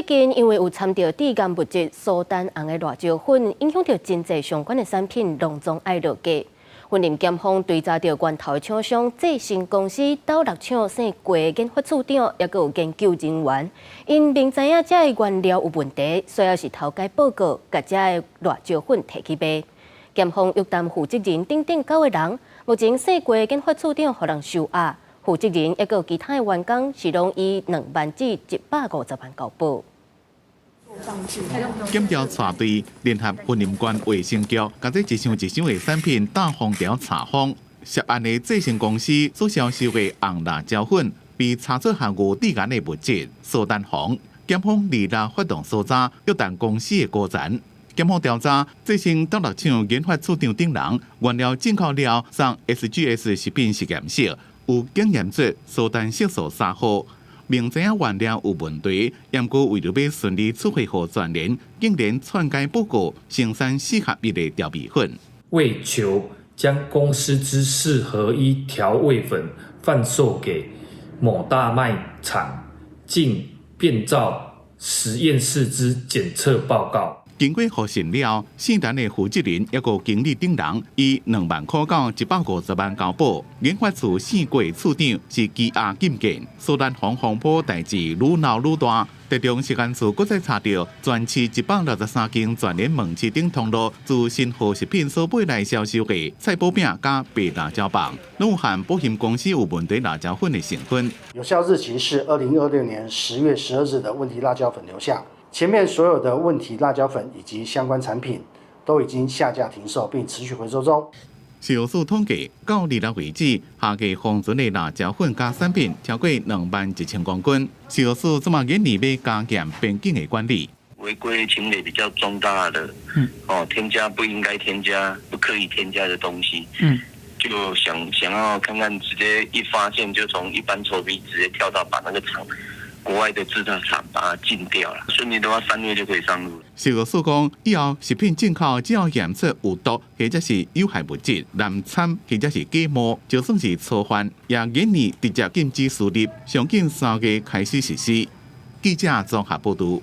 最近因為有摻著致癌物質蘇丹紅的辣椒粉，影響著真濟相關的產品，攏總愛落架。雲林檢方追查著源頭的廠商濟盛公司斗六廠姓郭研發處長，抑閣有研究人員，𪜶明知影這个原料有問題，煞猶是偷改報告，共這个辣椒粉提去賣。檢方約談負責人等等九個人，目前姓郭研發處長予人收押，負責人抑閣有其他的員工是攏以2萬至150萬交保。檢調帶隊聯合雲林縣衛生局，共這一箱一箱的產品大封條查封。涉案的濟盛公司所銷售的紅辣椒粉，被查出含有致癌的物質蘇丹紅。檢方二六發動搜查，約談公司的高層。檢方調查，濟盛斗六廠研發處長等人，原料進口了送 SGS 食品實驗室，有檢驗出蘇丹色素3號。明知影原料有問題，毋過為著欲順利出貨予全聯，竟然篡改報告，生產四合一的調味粉。為求將公司之四合一調味粉販售給某大賣場，竟變造實驗室之檢測報告。經過核實了，姓陳的負責人抑閣經理等人，以2萬塊到150萬交保。研發處姓郭處長是羈押禁見，蘇丹紅風波代誌愈鬧愈大。台中食安處閣再查著，全市163間全聯門市頂通路自新和食品所買來銷售的菜脯餅佮白辣椒棒，攏有含保險公司有問題辣椒粉的成分。有效日期是2026年10月12日的問題辣椒粉留下。前面所有的問題辣椒粉以及相關產品都已經下架停售，並持續回收中。食藥署統計，到26為止，下架封存的辣椒粉佮產品超過21,000公斤。食藥署這馬研擬欲加嚴邊境的管理。違規情節比較重大的，哦，添加不應該添加、不可以添加的東西，就想想要看看，直接一發現就從一般臭批直接跳到把那個廠。國外的製造廠把它禁掉了，順利的話3月就可以上路。食藥署講，以後食品進口只要驗出有毒或者是有害物質、濫摻或者是假冒，就算是初犯，也建議直接禁止輸入，上緊3月開始實施。記者綜合報導。